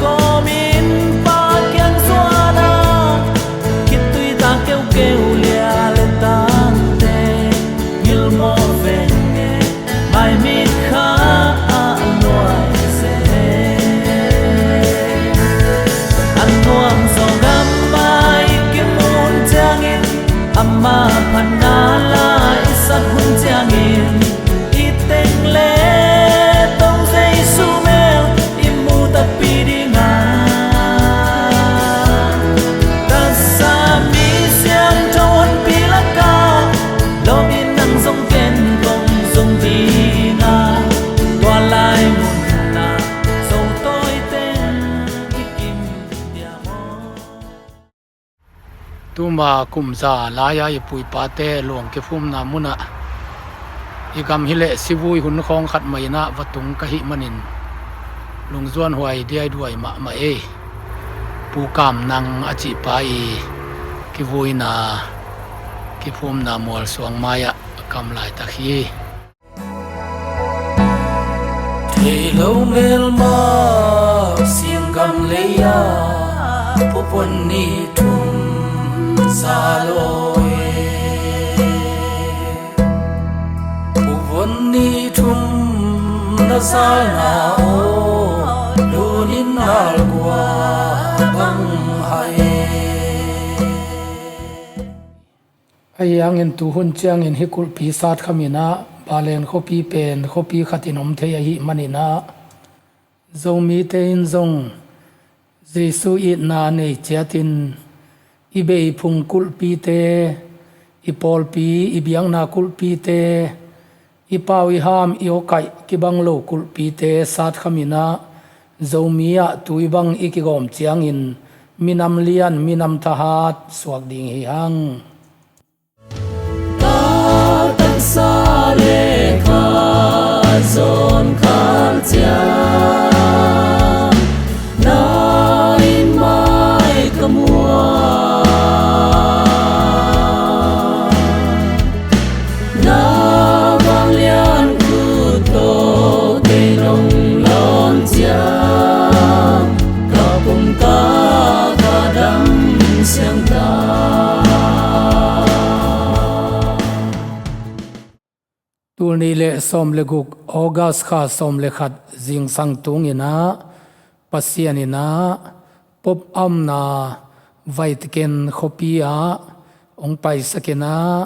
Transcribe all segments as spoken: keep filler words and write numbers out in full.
Kawmin Pa kiang zuan a, khitui ta keukeu lia le tangte, ngilmawh veng e, maimit kha a luai se. A nuam zaw gam mai kimun ciangin, ama phatna la i sak hun ciangin, i teng le Topa Jesu mel i mu takpi ding a, taksa mi siangtho honpi lakah, lawm in nang zong ken kong zong ding a, tua lai munah zo tawi teng i kim diam aw. Tuma kum za lai-a i pu i pate luang kiphumna munah i gam hi leh sivui hun khawng khat mah in ah va tung ka hih manin lungzuan huai diaiduai mahmah ei. Pu Kam Nang a cihpa i kivuina kiphumna mualsuang mai-ah a kam laitak hi. Thei lo melma singgam lei-a pupon ni thum za lo e. Pupon ni thum na zalna aw, lunin nalgua bang hai. Ahi hangin tuhun ciangin hih kulhpi Satkham in ah Balen khuapi pen khuapi khatin om thei ahih manin ah Zomite in zong Jesu itna nei ciatin i beh i phung kulhpite, i pawlpi, i biakna kulhpite, i pau i ham, i awkaih kibang lo kulhpite Satkham in ah Zomi ah tui bang i kigawm ciangin minam lian, minam thahat suak ding hi hang. Ka taksa le ka zawn khal ciang na in mai ka muak. Na vanglian khut tawh kei nong lawn ciang ka pum ka ka dam siang ta. Tul nih le sawm le guk, August kha sawm le khat zingsang tung in ah Pasian in ah Pope a omna Vatican khuapi ah hong paisak in ah,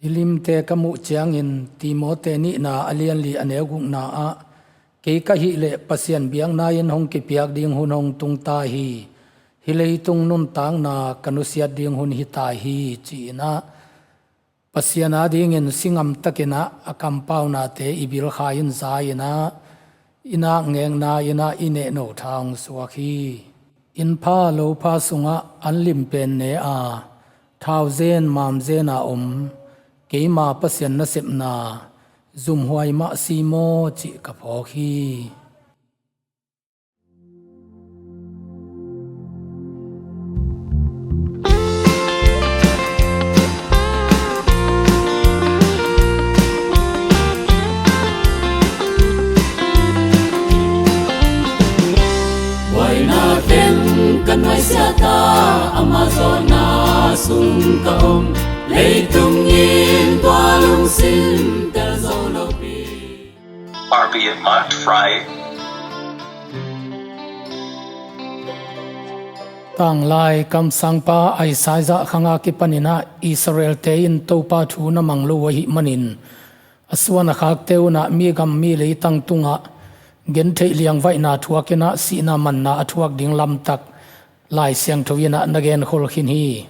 hih limte ka muh ciangin Timote nihna a lianli a neu gukna ah, kei ka hih leh Pasian biakna in hong kipiak ding hun hong tung ta hi. Hih leitung nuntakna ka nusiat ding hun hi ta hi, ci-in ah Pasian adingin si ngamtakin ah a kampaunate i bilkhai in za in ah, i nak ngekna in ah i nehno tha hong suak hi. Inn pha lo pha sungah an lim pen ne a, thauzen mamzen a om keima Pasian nasepna zumhuai mah si maw cih ka phawk hi. Buaina teng ka nuaisiah ta, ama zawhna sung ka om, leitung in tua lungsim tel zo lopi. R B N Marked Fry. Tanglai kamsangpa Isaiah khanga kipanin ah Israel-te in Topa thu na mang lo uh ahih manin, a suan a khakte un ah mi gam mi leitang tungah gentheih liangvaihna thuakin ah sihna manna a thuak ding lamtak Lai Siangtho in ah na genkhol khin hi.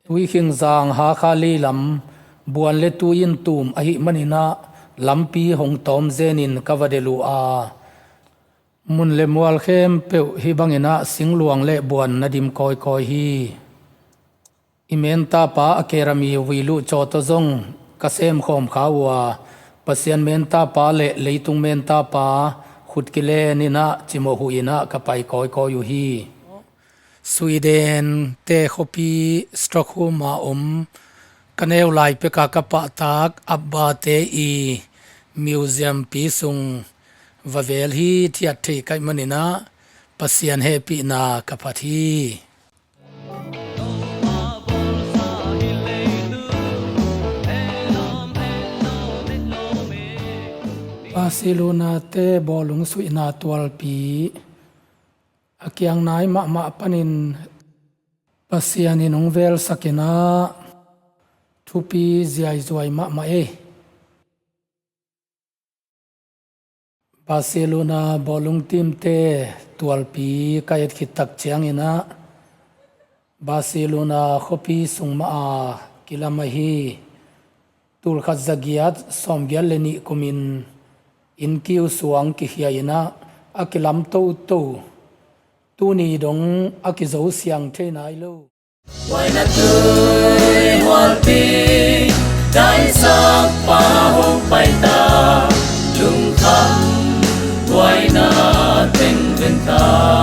Tuikhingzang Hakha leilam buan le tui in tum ahih manin ah lampi hong tawm zenin ka va delh uh a, mun le mual khempeuh hih bangin ah singluang le buan na dim kawikawi hi. I mentapa a kerami vuiluh cawtaw zong ka semkhawm kha uh a, Pasian mentapa le leitung mentapa khut kilenin ah cimawh huhin ah ka pai kawikawi uh hi. Sweden-te khuapi Stockholm a om ka neu lai peka ka pahtak Abba-te i museum pi sung va vel hi. Thiat thei kaih manin ah Pasian hehpihna ka phat hi. Barcelona-te bawlung suihna tualpi a kiang nai mahmah panin Pasian in hong velsak in ah, thupi ziaizuai mahmah ei. Barcelona bawlung team-te tualpi ka et khit tak ciangin ah, Barcelona khuapi sung mah a kilam ahi tulkhat zagiat sawmgiat le nih kumin innkiu suang kikhia in ah, a kilam toto. Tuni dong a kizo siang thei nai lo. Huaina tui hualpi, daisakpa hong paita, lungkham huaina teng ven kha.